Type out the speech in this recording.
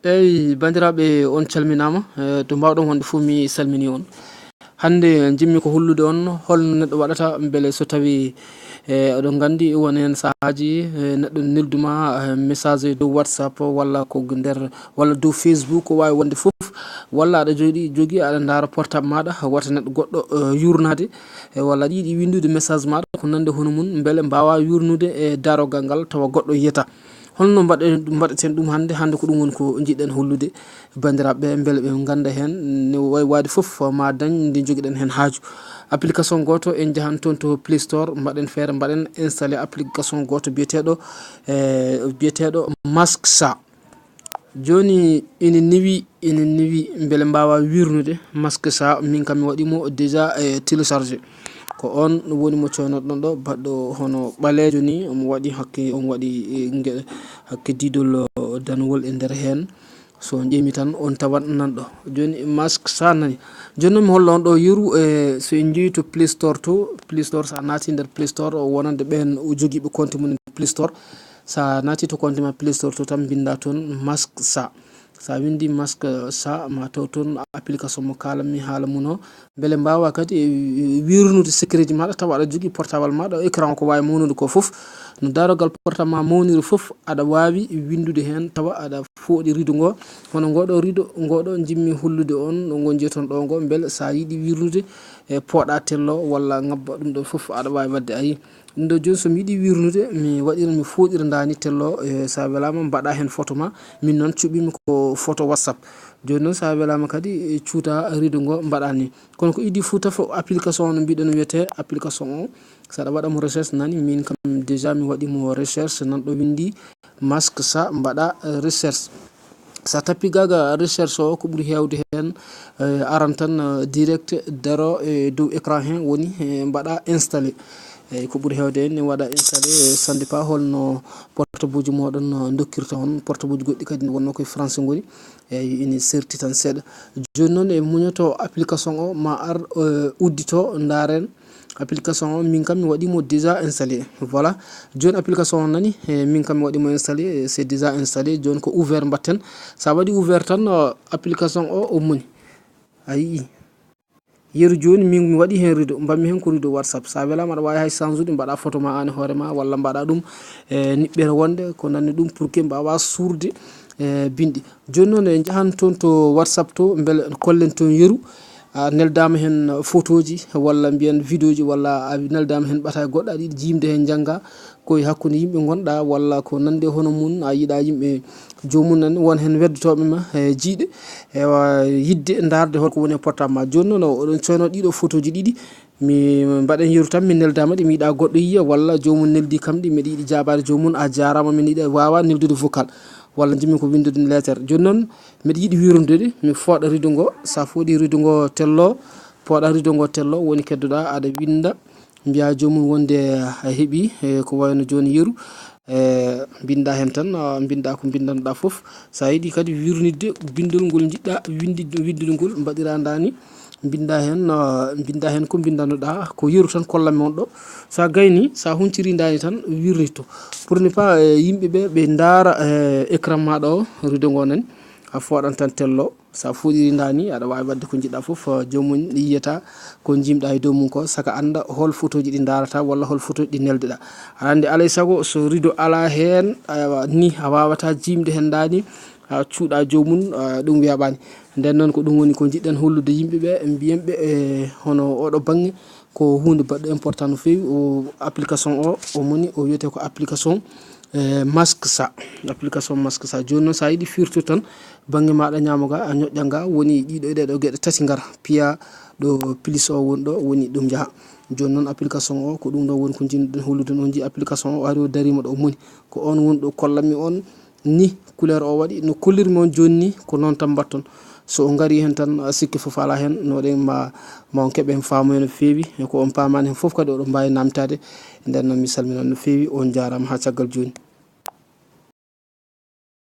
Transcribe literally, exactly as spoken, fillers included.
Eyi, banndiraaɓe, on calminaama. Eh, to mbaawɗon wonde fof, mi salminii on. Hannde, njimmi ko hollude on holno neɗɗo waɗata mbele so tawii, eh, oɗon nganndi, won heen sahaaji, eh, neɗɗo neldu ma, eh, message e dow WhatsApp walla ko nder, walla dow Facebook, ko waawi wonde fof, walla aɗa jooɗii, jogii, aɗa ndaara portable maaɗa, wata neɗɗo goɗɗo, eh, yuurnaade, eh, walla aɗa yiɗi winndude message maaɗa, ko nande hono mum, mbele mbaawaa yuurnude e daarogal ngal tawa goɗɗo yiyata. Holno mbaɗe-, mbaɗeten ɗum hannde? Hannde ko ɗum woni ko njiɗɗen hollude banndiraaɓe ɓe, mbele ɓe ngannda heen, no wayi waade fof ma dañ nde njogiɗen heen haaju. Application gooto, en njahan toon to Play Store, mbaɗen feere, mbaɗen installé application gooto biyeteeɗo, eh, biyeteeɗo Mask Sa. Jooni ene newi, ene newi mbele mbaawaa wirnude Mask Sa, min kam mi waɗi mo déjà, eh, téléchargé. Ko on woni mo coynoɗon ɗo, baɗɗo hono ɓaleejo ni, omo waɗi hakke, omo waɗi, eh, nge-, hakke diidol, eh, danwol e nder heen. So on ƴeemi tan, on tawat nan ɗo. Jooni Mask Sa nani. Jooni noon mi holla on ɗo yeru, eh, so en njehi to Play Store to, Play Store, so a naati nder Play Store, o wonande ɓeen o jogiiɓe compte mum e Play Store. So a naati to compte ma Play Store to tan, mbinnda toon Mask Sa. So a winndi Mask Sa, ma taw toon application mo kaalanmi haala mum o. Mbele mbaawaa kadi, eh, wirnude secret ji maaɗa tawa aɗa jogii portable maaɗa, écran o ko waawi mawnude ko fof. No daarogal portable ma mawniri fof, aɗa waawi winndude heen tawa aɗa fooɗi rido ngo. Hono ngoɗo rido, ngoɗo njimmi hollude on, ngo njeton ɗo ngo, mbele so a yiɗi wirnude, eh, pooɗa tello walla ngabba ɗum ɗo fof, aɗa waawi waɗde. Ayi, ɗum ɗo jooni so mi yiɗi wirnude, mi waɗira, mi fooɗira ndaani tello, eh, so a welaama mbaɗa heen photo ma, min noon cuɓimi ko photo WhatsApp. Jooni noon so a welaama kadi, eh, cuuta rido ngo mbaɗa ni. Kono ko idii fof tafa application o no mbiɗen wiyetee application o. So aɗa waɗa mo recherche nani, min kam déjà mi waɗi mo recherche nan ɗo winndi Mask Sa, mbaɗa, eh, recherche. So a tappi gaga recherche o, ko ɓuri heewde heen, eh, aran tan, eh, direct daro e dow écran heen woni, eh, mbaɗa installé. Eyi, ko ɓuri heewde heen ne waɗa installé, eh, ça dépend holno portable uji mooɗon, eh, dokkirta on. Portable uji goɗɗi kadi wonno koye français ngoni. Eyi, ene serti tan seeɗa. Jooni noon e muñoto application o ma ar, eh, uddito ndaaren. Application o, min kam mi waɗi mo déjà installé. Voilà. Jooni application o nani, eh, min kam mi waɗi mo installé, eh, c'est déjà installé. Jooni ko ouvert mbatten. So a waɗi ouvert tan, eh, application o, o moni. A yii. Yeru jooni min mi waɗi heen rido, mbaɗmi heen ko rido WhatsApp. So a welaama aɗa waawi hay change ude, mbaɗa photo ma aan e hoore ma, walla mbaɗa ɗum, eh, niɓɓere wonde, ko nanni ɗum pour que mbaawa suurde, eh, binndi. Jooni noon en njahan toon to WhatsApp to, mbele kollen toon yeru. A neldaama heen photoji, walla mbiyen videoji, walla a neldaama heen ɓataay goɗɗo, aɗa yiɗi jiimde heen njannga, ko e hakkunde yimɓe ngonɗa, walla ko nande hono mum, a yiɗa yimɓe joomum nan, won heen weddotooɓe ma, e jiiɗe, ewa, yiɗde ndaarde holko woni e portable ma. Jooni noon, oɗon coyno ɗiɗo photoji ɗiɗi, mi mbaɗen yeru tan, mi neldaama ɗi, mi yiɗa goɗɗo yiya, walla joomum neldi kam ɗi, miɗa yiɗi jaabaade joomum, a jaaraama, min yiɗa, waawa neldude vocal, walla njimmi ko winndude lettre. Jooni noon, miɗa yiɗi wirnude ɗi, mi fooɗa rido ngo, so a fooɗi rido ngo tello, fooɗa rido ngo tello, woni keddoɗa, aɗa winnda, mbiya joomum wonde a heɓi, e, ko wayno jooni yeru, e, mbinnda heen tan, a, mbinnda ko mbinndannoɗa fof. So a yiɗi kadi wirnitde binndol ngol njiɗɗa winndi-, winndude ngol, mbaɗira ndaani, mbinnda heen, a, mbinnda heen ko mbinndannoɗa, ko yeru tan kollanmi on ɗo. So a gayni, so a hunciri ndaani tan, wirnitto. Pour ne pas, e, yimɓe ɓe, ɓe ndaara, e, écran maaɗa o, rido ngo nani, a fooɗan tan tello. So a fooɗiri ndaani, aɗa waawi waɗde ko njiɗɗa fof, eh, joomum yiyata ko njiimɗa e dow mum ko, saka annda hol photoji ɗi ndaarata walla hol photoji ɗi neldeɗa. Aɗa anndi alay sago so rido alaa heen, aywa, ni a waawata jiimde heen ndaani, a cuuɗa joomum, eh, ɗum weeɓaani. Nden noon ko ɗum woni ko njiɗɗen hollude yimɓe ɓe, mbiyen ɓe, eh, hono oɗo baŋŋe ko huunde baɗɗo important no feewi. O application o, o moni, o wiyetee ko application, eh, Mask Sa. Application Mask Sa. Jooni noon, so a yiɗi firtude tan, baŋŋe maaɗa ñaamo ga, a ñoƴƴa nga, woni ɗiɗo e ɗeɗo geɗe tati ngara. Piya ɗo plus o woni ɗo, woni ɗum njaha. Jooni noon, application o, ko ɗum ɗo woni ko njiɗɗen hollude. On njii application o, ari o dariima ɗo, o moni. Ko on woni ɗo kollanmi on ni couleur o waɗi. No kollirmi on jooni ni, ko noon tan mbatton. So on ngarii heen tan, sikke fof alaa heen, no waɗi ma, ma on keɓ heen faamuya no feewi. E ko on paamaani heen fof kadi, oɗon mbaawi naamtaade. Nden noon, mi salminan no feewi, on njaaraama haa caggal jooni.